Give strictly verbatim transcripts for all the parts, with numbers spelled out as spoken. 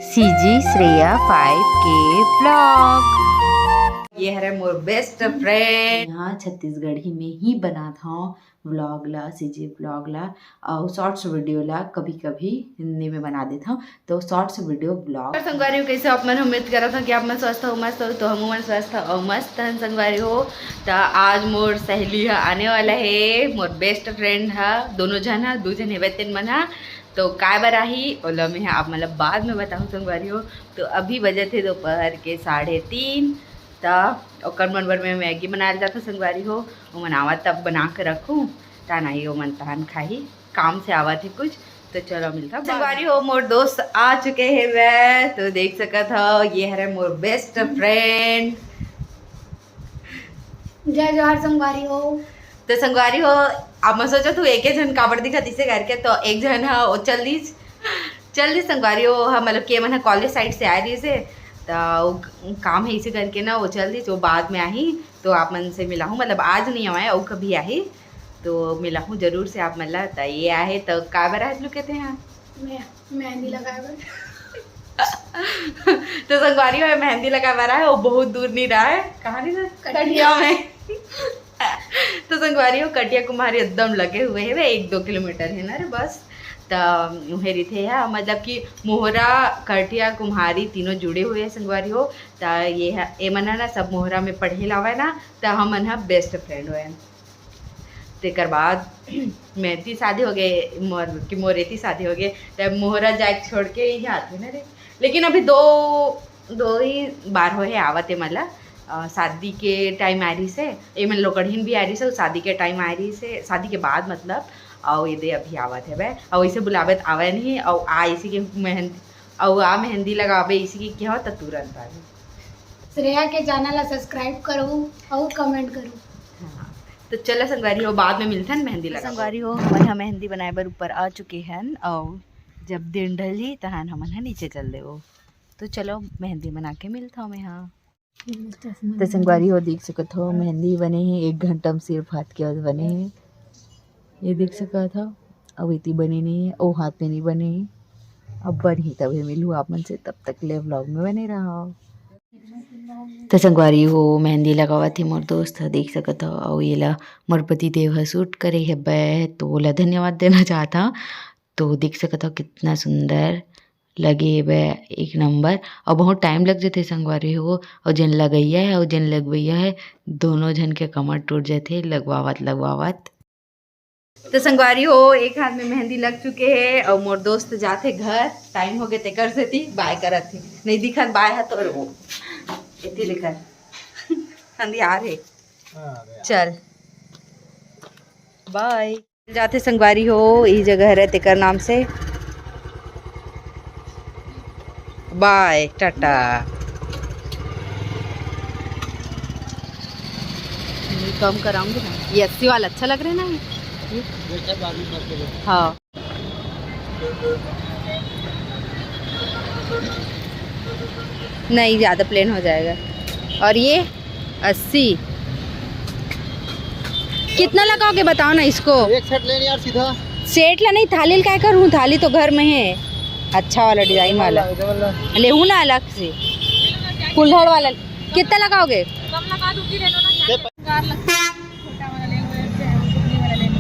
CG Shreya five के vlog। ये हरे मोर best friend। यहाँ छत्तीसगढ़ी में ही बनात हूँ vlog ला, सीजी vlog ला, और shorts video ला कभी कभी हिंदी में बना देत हूँ, तो shorts video vlog। और संगवारी हो, कैसे आप मन? उम्मीद करत हूँ कि आप मन स्वस्थ हो, मस्त हो। तो हमू मन स्वस्थ हो और मस्त हन संगवारी हो। तो आज मोर सहेली ह आने वाला है, मोर best friend ह, दोनों झन ह, दू झन हेबे तेन मन ह। तो काय बर आही, ओला मैं ह आप मन ला बाद में बताहूँ संगवारी हो। तो अभी बजत हे दोपहर के साढ़े तीन। त ओकर मन बर मैं मैगी बनाए ल जाथों संगवारी हो। ओमन आवत तब बना के रखूँ, ता नहीं ओमन तहन खाही, काम से आवत हे कुछ। तो चलो मिलता संगवारी हो, मोर दोस्त आ चुके हे वै। तो देख सकत हो, ये हरे मोर best friend। जय जोहार संगवारी हो। तो संगवारी हो, आप मन सोचत हो एके झन काबर दिखत इसे करके, तो एक झन ह ओ चल दिस, चल दिस संगवारी हो, ह मतलब के मन ह college side से आए रहिस हे, त ओ काम है इसे करके ना, वो चल दिस, वो बाद में आही, तो आप मन से मिलाहूँ, मतलब आज नहीं आए, वो कभी आही, तो मिलाहूँ जरूर से आप मन ला। त ये आहे, त का बर आहे लुके ते यहाँ? मैं मेहंदी लगाए बर। तो संगवारी हो, मेहंदी लगाए बर आहे, वो बहुत दूर नहीं रहा है, कहाँ नहीं रहा? कटिया। कटिया में। तो संगवारी हो, कटिया कुम्हारी एकदम लगे हुए है, वे एक दो किलोमीटर है ना रे बस। त उहे रहिथे हा, मतलब कि मोहरा, कटिया, कुम्हारी तीनों जुड़े हुए हैं संगवारी हो। त ये ह, ए मन ह ना सब मोहरा में पढ़े लावे ना, त हमन ह best friend होए। तेकर बाद मैं एती शादी हो गए, मोर कि मोर एती शादी हो गए, त मोहरा जाए छोड़ के यहाँ आते ना रे। लेकिन अभी दो, दो ही बार होए हे आवत हे मला। अ, शादी के time आए रहिस हे, एमन लोकड़हीन भी आए रहिस हे, शादी के time आए रहिस हे, शादी के बाद मतलब, अउ एदे अभी आवत हे बे, अउ इसे बुलावे त आवे नहीं, अउ आ इसी के मेहंदी, अउ आ मेहंदी लगावे इसी के क्या होता तुरंत आ जाए। श्रेया के channel ला subscribe करो अउ comment करो। हाँ, तो चलो संगवारी हो, बाद में मिलथन मेहंदी लगा। संगवारी हो, हमन ह मेहंदी बनाए बर ऊपर आ चुके हन, अउ जब दिन ढलही तहन हमन ह नीचे चल देबो। तो चलो मेहंदी बना के मिलथव मैं हा। तो संगवारी हो, देख सकत हो, मेहंदी बने हे, एक घंटा में सिर्फ हाथ के बने हे। ये देख सकत हो, अउ एती बने नहीं हे, ओ हाथ में नहीं बने हे। अब बनही तभे मिलहू आप मन से, तब तक ले vlog में बने रहो। तो संगवारी हो, मेहंदी लगावत हे मोर दोस्त ह, देख सकत हो, अउ येला मोर पति देव ह shoot करे हेबे, तो ओला धन्यवाद देना चाहत हव। तो देख सकत हो, कितना सुंदर लगे हेबे, एक नंबर। अउ बहुत time लग जथे संगवारी हो, अउ जेन लगइया हे अउ जेन लगवइया हे, दोनों झन के कमर टूट जथे लगवावत लगवावत। तो संगवारी हो, एक हाथ में मेहंदी लग चुके हे अउ मोर दोस्त जाथे घर, time हो गए तेकर सेती bye करत हे, नहीं दिखत bye ह तोर वो एती लेकर अंधियार हे। चल bye। जाथे संगवारी हो, ई जगह हरे तेकर नाम से। Bye, टाटा। ये कम कराऊंगी ना, ये अस्सी वाला अच्छा लग रहा है ना ये? हाँ। नहीं, ज़्यादा plain हो जाएगा। और ये अस्सी। कितना लगाओगे बताओ ना इसको। एक set लेनी यार सीधा। Set ला नहीं, थाली ल काय करूँ, थाली तो घर में है, अच्छा वाला design वाला। ये वाला। लेहू ना अलग से, कुल्हड़ वाला। कितना लगाओगे? कम लगा दूंगी, ले लो ना, क्या ये करना? छोटा वाला ले लो, या फिर कुंडी वाला ले लो।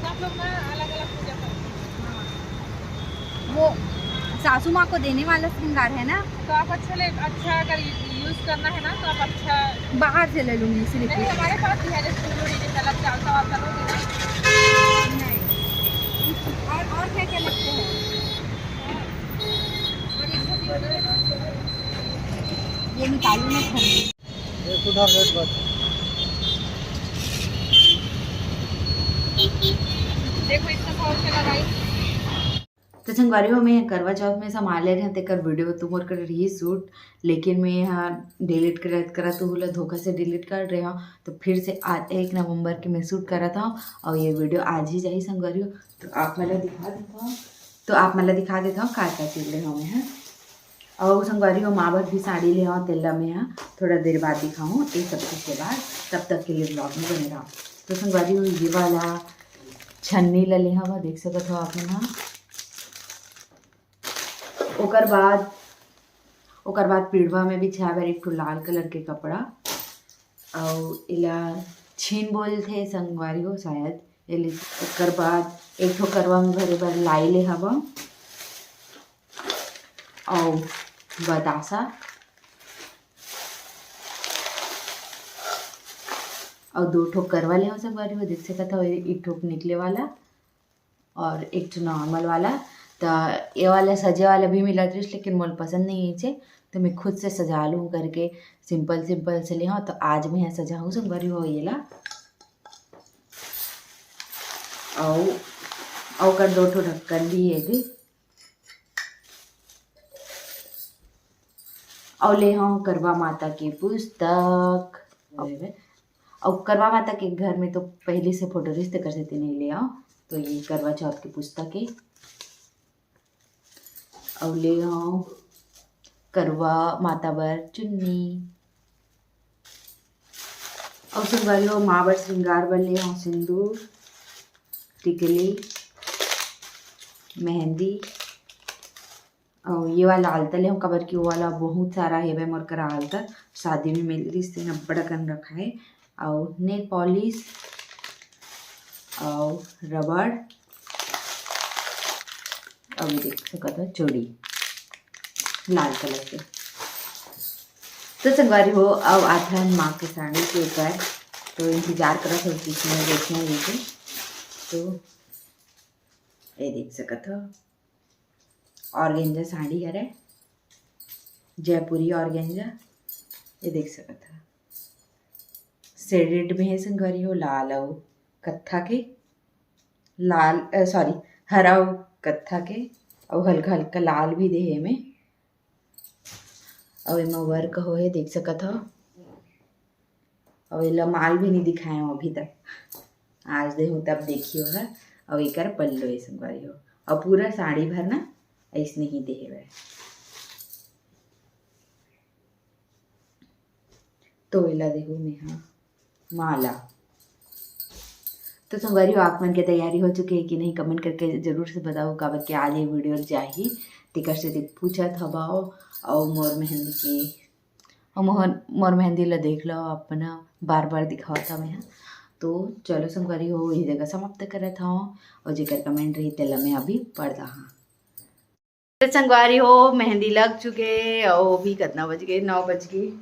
सब लोग ना अलग-अलग पूजा करते हैं। हाँ। वो सासू माँ को देने वाला श्रृंगार है ना? तो आप अच्छा ले, अच्छा अगर use करना है ना, तो आप अच्छा बाहर से ले लूंगी, इसीलिए नहीं, पूछ रही हूँ। हमारे पास भी है, जैसे फूलझड़ी जैसा लग चालता वालता लोगे ना। नहीं। और, और क्या क्या लगते हैं? ये निकालू मैं घर में। ये सुधार रेट बस। देखो इसका सौ रुपये लगाई। तो संगवारी हो, मैं करवा चौथ में सामान ले रहे हैं, तेकर video तो मोर कर रही shoot, लेकिन मैं यहाँ delete करत करत ओला धोखा से delete कर रहे हूँ। तो फिर से आज एक नवंबर के मैं shoot करत हूँ और ये video आज ही जाही संगवारी हो। तो आप मन ला दिखा देता हूँ, तो आप मन ला दिखा देता हूँ का का चीज ले हवे हैं। अउ संगवारी हो, माँ बर भी साड़ी ले हव, तेला मैं ह थोड़ा देर बाद दिखाहूँ, ये सब चीज के बाद। तब तक के लिए vlog में बने रहो। तो संगवारी हो, ये वाला छन्नी ल ले हवा, देख सकत हो आप मन ह। ओकर बाद, ओकर बाद पीढ़वा में बिछाए बर एक ठो लाल कलर के कपड़ा, अउ एला छीन बोलथे संगवारी हो शायद। एले, ओकर बाद एक ठो करवा में भरे बर लाई ले हवा, अउ बतासा, अउ दो ठो करवा ले हव संगवारी हो, देख सकत हव, एक ठो निकले वाला और एक ठो नॉर्मल वाला। त ये वाला सजे वाला भी मिलत रहिस, लेकिन मोला पसंद नहीं आइसे, तो मैं खुद से सजा लूँ करके सिंपल सिंपल से ले हव। तो आज मैं सजाहूँ संगवारी हो ये ला। अउ, अउ कर दो ठो ढक्कन भी है दे। अउ ले हव करवा माता के पुस्तक। अउ करवा माता के घर में तो पहले से फोटो रहिस, तेकर सेती नहीं ले आव। तो ये करवा चौथ के पुस्तक है। अउ ले हव करवा माता बर चुन्नी। अउ संगवारी हो, माँ बर श्रृंगार बर ले हव सिंदूर, टिकली, मेहंदी। अउ ये वाला आलता ले हव, काबर कि वो वाला बहुत सारा हेवय मोर करा आलता, शादी में मिल रहिस तेन अब्बड़ अकन रखा है। अउ नेल पॉलिश, अउ रबड़, अउ ये देख सकत हो चूड़ी लाल कलर के। तो संगवारी हो, अब आथन माँ के साड़ी के ऊपर, तो इंतजार करत हो कि इसमें देखें ये के। तो ये देख सकत हो, ऑर्गेंजा साड़ी हरे, जयपुरी ऑर्गेंजा, ये देख सकत हो। शेडेड में है संगवारी हो, लाल अउ कत्था के, लाल, अ, सॉरी, हरा अउ कत्था के, अउ हल्का हल्का लाल भी दे हे एमे। अउ एमा वर्क होहे, देख सकत हव। अउ एला माल भी नहीं दिखाए हव अभी तक, आज देहूँ तब देखियो ह। अउ एकर पल्लो ए संगवारी हो, अउ पूरा साड़ी भर ना अइसने ही दे हेवय। तो एला देहूँ मेहा माला। तो संगवारी हो, आप मन के तैयारी हो चुके हे कि नहीं, कमेंट करके जरूर से बताओ, काबर के आज ये वीडियो जाही, तेकर सेती पूछत हवव। अउ मोर मेहंदी के, अउ मोहन, मोर मेहंदी ला देख लो, अपना बार बार दिखावत हवं मैं ह। तो चलो संगवारी हो, वही जगह समाप्त करत हवं, अउ जेकर कमेंट रही, तेला मैं अभी पढ़ दहा। तो संगवारी हो, मेहंदी लग चुके, अउ अभी कतना बज गे, नौ बज गे।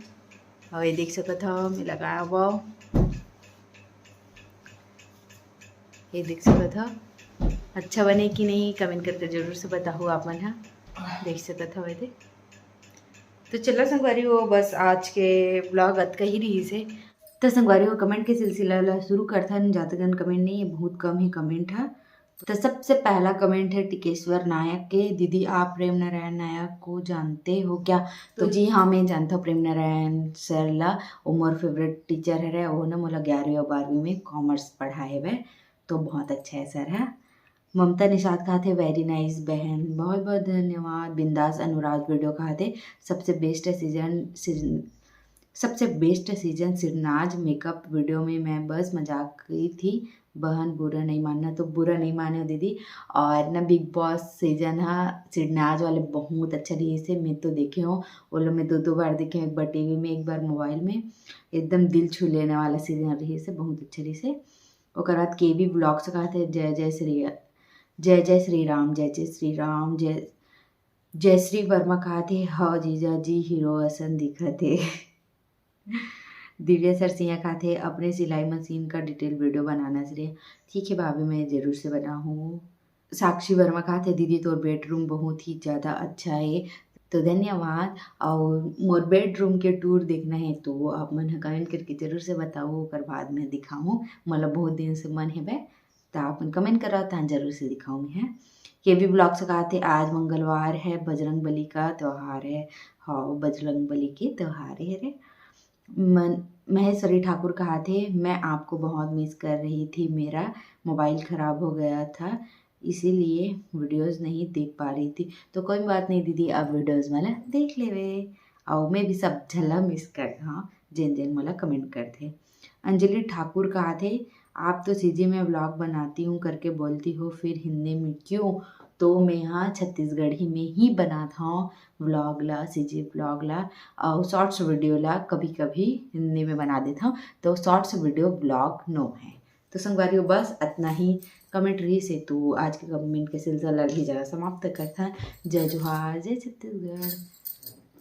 अउ ये देख सकत हव, मैं लगाए हवं, ये देख सकत हव। अच्छा बने कि नहीं, कमेंट करके जरूर से बताहू आप मन ह। देख सकत हव, ये दे। तो चलो संगवारी हो, बस आज के ब्लॉग अतका ही रहिस हे। तो संगवारी हो, कमेंट के सिलसिला ला शुरू करथन। जादा कन कमेंट नहीं है, बहुत कम ही कमेंट है। तो सबसे पहला कमेंट है टिकेश्वर नायक के, "दीदी आप प्रेम नारायण नायक को जानते हो क्या?" तो जी हाँ, मैं जानता हूँ प्रेम नारायण सर ला, वो मोर फेवरेट टीचर हरे। वो ना मोला ग्यारहवीं और बारहवीं में कॉमर्स पढ़ाए हुए, तो बहुत अच्छा है सर है। ममता निषाद कहा थे, "Very nice बहन, बहुत बहुत धन्यवाद।" बिंदास अनुराज वीडियो कहा थे, "सबसे बेस्ट सीजन, सीजन सबसे बेस्ट सीजन सिरनाज मेकअप वीडियो में, मैं बस मजाक की थी बहन, बुरा नहीं मानना।" तो बुरा नहीं माने हो दीदी। और ना बिग बॉस सीजन हा सिरनाज वाले बहुत अच्छा रहिस हे, मैं तो देखे हूँ, वो लोग मैं दो दो बार देखे हूँ, एक बार टीवी में, एक बार मोबाइल में। एकदम दिल छू लेने वाला सीजन रहिस हे, बहुत अच्छा रहिस हे। ओकर बाद केवी ब्लॉग्स कहा थे, "जय जय श्री, जय जय श्री राम, जय जय श्री राम, जय।" जयश्री वर्मा कहा थे, "हव जीजा जी, हीरो असन दिखत हे।" दिव्या सरसिया कहा थे, "अपने सिलाई मशीन का डिटेल वीडियो बनाना श्रेय।" ठीक है भाभी, मैं जरूर से बनाहूँ। साक्षी वर्मा कहा थे, "दीदी तोर बेडरूम बहुत ही ज्यादा अच्छा है।" तो धन्यवाद। और मोर बेडरूम के टूर देखना है तो आप मन ह कमेंट करके जरूर से बताओ, ओकर बाद मैं दिखाऊँ। मतलब बहुत दिन से मन हेबे, त आप मन कमेंट करव, तहां जरूर से दिखाऊँ मैं ह। केवी ब्लॉग्स कहा थे, "आज मंगलवार है, बजरंग बली का त्योहार है।" हाँ, बजरंग बली के त्योहार है रे। मन-, महेश्वरी ठाकुर कहा थे, "मैं आपको बहुत मिस कर रही थी, मेरा मोबाइल खराब हो गया था, इसीलिए वीडियोज़ नहीं देख पा रही थी।" तो कोई बात नहीं दीदी, अब वीडियोज़ मन ला देख लेवे। अउ मैं भी सब झन ला मिस करत हव, जेन जेन मोला कमेंट करथे। अंजलि ठाकुर कहा थे, आप तो सीजी में व्लॉग बनाती हूँ करके बोलती हो, फिर हिंदी में क्यों? तो मैं यहाँ छत्तीसगढ़ी में ही बनात हौं व्लॉग ला, सीजी व्लॉग ला, और शॉर्ट्स वीडियो ला कभी कभी हिंदी में बना देत हौं। तो शॉर्ट्स वीडियो व्लॉग नो है। तो संगवारी हो, बस अतना ही कमेंट रहिस हे। तो आज के कमेंट के सिलसिला भी जरा समाप्त करथन। जय जोहार, जय छत्तीसगढ़।